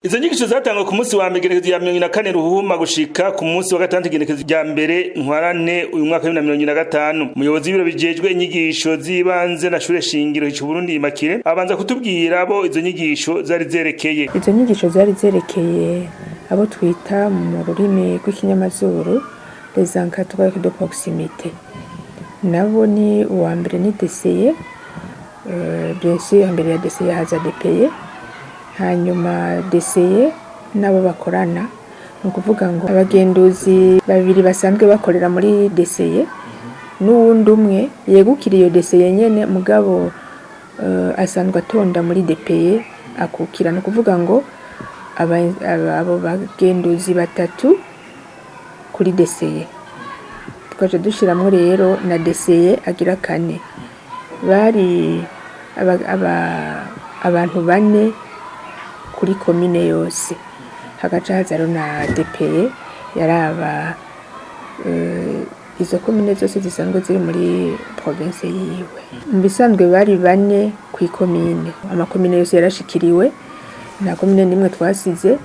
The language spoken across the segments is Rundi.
Izo nyigisho zatangwa ku munsi wa mbere, igenekerezo rya 44 Ruhuhuma, gushika ku munsi wa gatandatu, igenekerezo rya 1 Ntwarante uyu mwaka wa 2025. Umuyobozi w'ibiro bijejwe inyigisho z'ibanze na shure shingiro hica Burundi Immaculée abanza kutubwira abo izo nyigisho zari zerekeye. Izo nyigisho zari zerekeye abo twita mu rurimi rw'ikinyamazuru les encadreurs de proximité. Nabo ni uwa mbere ni DCE, bien sûr mbere ya DCE haza DPE, hanyuma DCE n'abo bakorana, ni ukuvuga ngo abagenduzi babiri basanzwe bakorera muri DCE n'uwundi umwe yegukira iyo DCE nyene, mugabo asanzwe atonda muri DPE akukira. Ni ukuvuga ngo abo bagenduzi batatu kuri DCE, tukaca dushiramwo rero na DCE agira kane, bari abantu bane kuri komine yose. Hagaca haza rero na DPE yaraba izo komine zose zisanzwe ziri muri province yiwe. Mu bisanzwe bari bane kw'ikomine, amakomine yose yarashikiriwe, nta komine n'imwe twasize,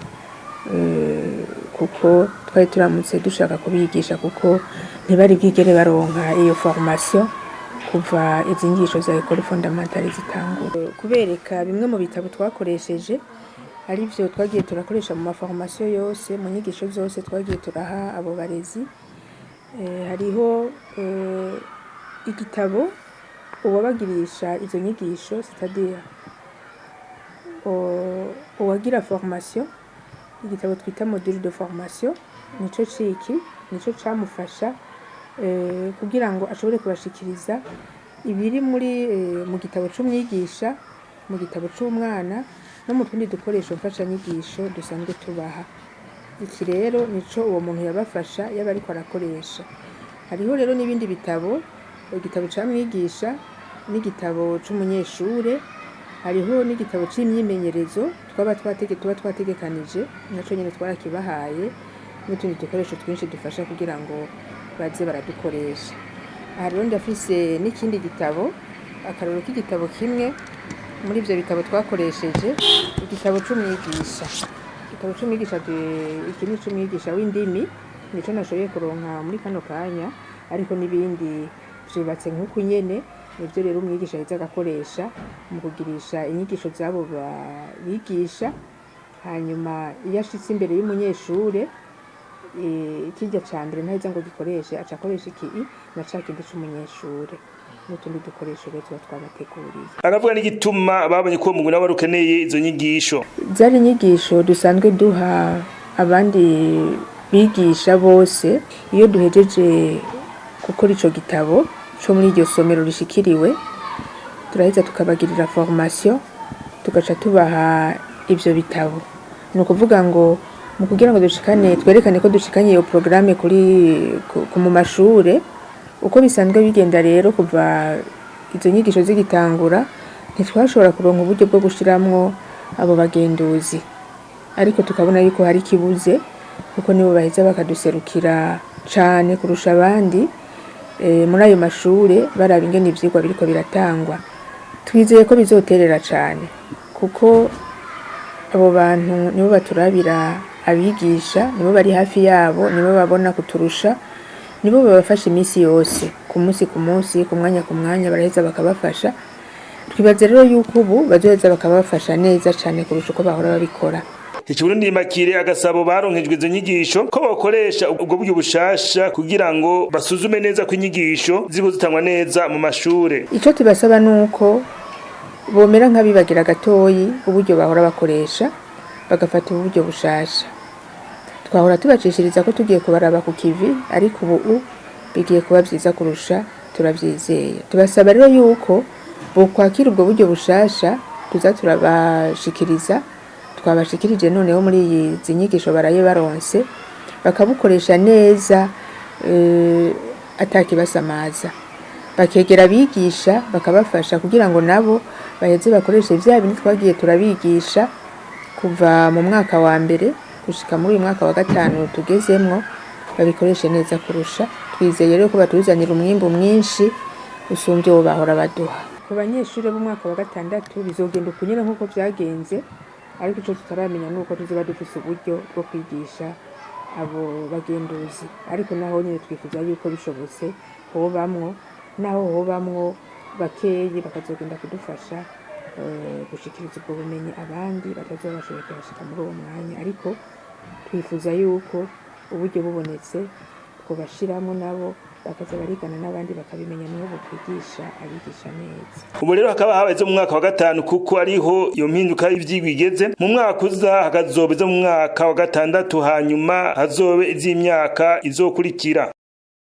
kuko twari turamutse dushaka kubigisha, kuko ntibari bwigere baronka iyo formation kuva izi nyigisho za école fondamentale zitangura. Kubereka bimwe mu bitabo twakoresheje, arivyo twagiye turakoresha mu ma formation yose, mu nyigisho zose twagiye turaha abo barezi. Hariho igitabo uwabagirisha izo nyigisho, c'est-à-dire uwagira formation, igitabo twita module de formation, nico ciki nico camufasha kugira ngo ashobore kubashikiriza ibiri muri mu gitabo c'umwigisha, mu gitabo c'umwana no mu tundi dukoresho mfashanyigisho dusanzwe tubaha. Iki rero nico uwo muntu yabafasha yaba ariko arakoresha. Hariho rero n'ibindi bitabo, igitabo ca mwigisha n'igitabo c'umunyeshure, hariho n'igitabo c'imyimenyerezo twaba twatege tuba twategekanije, naco nyene twarakibahaye, n'utundi dukoresho twinshi dufasha kugira ngo baze baradukoresha. Aha rero ndafise n'ikindi gitabo, akarorero k'igitabo kimwe muri ivyo bitabo twakoresheje, igitabo c'umwigisha. Igitabo c'umwigisha, iki ni ic'umwigisha w'indimi, nico nashoboye kuronka muri kano kanya, ariko n'ibindi vyubatse nk'uku nyene. Nivyo rero umwigisha aheza agakoresha mu kugirisha inyigisho z'abo bigisha. Hanyuma iyo ashitse imbere y'umunyeshure, kirya ca mbere ntaheza ngo gikoreshe, aca akoresha iki na ca kindi c'umunyeshure n'utundi dukoresho rero tuba twabateguriye. Aravuga n'igituma babonye ko uwo mugwi nawe wari ukeneye izo nyigisho. Zari inyigisho dusanzwe duha abandi bigisha bose. Iyo duhejeje gukora ico gitabo co muri iryo somero rishikiriwe, turaheza tukabagirira formation, tugaca tubaha ivyo bitabo. Ni ukuvuga ngo mu kugira ngo dushikane, twerekane ko dushikanye iyo programme kuri mu mashure uko bisanzwe bigenda. Rero kuva izo nyigisho zigitangura, ntitwashobora kuronka uburyo bwo gushiramwo abo bagenduzi, ariko tukabona yuko hari ikibuze, kuko nibo baheza bakaduserukira cane kurusha abandi muri ayo mashure, baraba ingene ivyigwa biriko biratangwa. Twizeye ko bizoterera cane, kuko abo bantu nibo baturabira abigisha, nibo bari hafi yabo, nibo babona kuturusha, nibo babafasha iminsi yose, ku munsi ku munsi, ku mwanya ku mwanya, baraheza bakabafasha. Twibaza rero yuko ubu bazoheza bakabafasha neza cane kurusha uko bahora babikora. Ikiburundi Immaculée agasabo baronkejwe izo nyigisho ko bokoresha ubwo buryo bushasha kugira ngo basuzume neza ko inyigisho ziriko zitangwa neza mu mashure. Ico tubasaba nuko bomera nk'abibagira gatoyi uburyo bahora bakoresha, bagafata uburyo bushasha. Twahora tubacishiriza ko tugiye kubaraba ku kivi, ariko ubu bigiye kuba vyiza kurusha, turavyizeye. Tubasaba rero yuko bokwakira ubwo buryo bushasha tuza turabashikiriza, twabashikirije noneho muri izi nyigisho baraye baronse, bakabukoresha neza atakibasamaza, bakegera abigisha bakabafasha, kugira ngo nabo baheze bakoreshe vya bindi twagiye turabigisha kuva mu mwaka wa mbere gushika muri uyu mwaka wa gatanu tugezemwo, babikoreshe neza kurusha. Twizeye rero ko batuzanira umwimbu mwinshi usumvye uwo bahora baduha. Ku banyeshure b'umwaka wa gatandatu bizogenda uku nyene nk'uko vyagenze. Ariko ico tutaramenya nuko tuzoba dufise uburyo bwo kwigisha abo bagenduzi. Ariko naho nyene twifuza yuko bishobotse hobamwo, naho hobamwo bakeyi, bakazogenda kudufasha gushikiriza ubwo bumenyi abandi batazoba bashoboye kuhashika muri uwo mwanya. Ariko twifuza yuko uburyo bubonetse twobashiramwo, nabo bakaza barigana n'abandi bakabimenya, niho bokwigisha abigisha neza. Ubu rero hakaba habaye izo mu mwaka wa gatanu, kuko ariho iyo mpinduka y'ivyigwa igeze. Mu mwaka uza hakazoba izo mu mwaka wa gatandatu, hanyuma hazobe iz'imyaka izokurikira.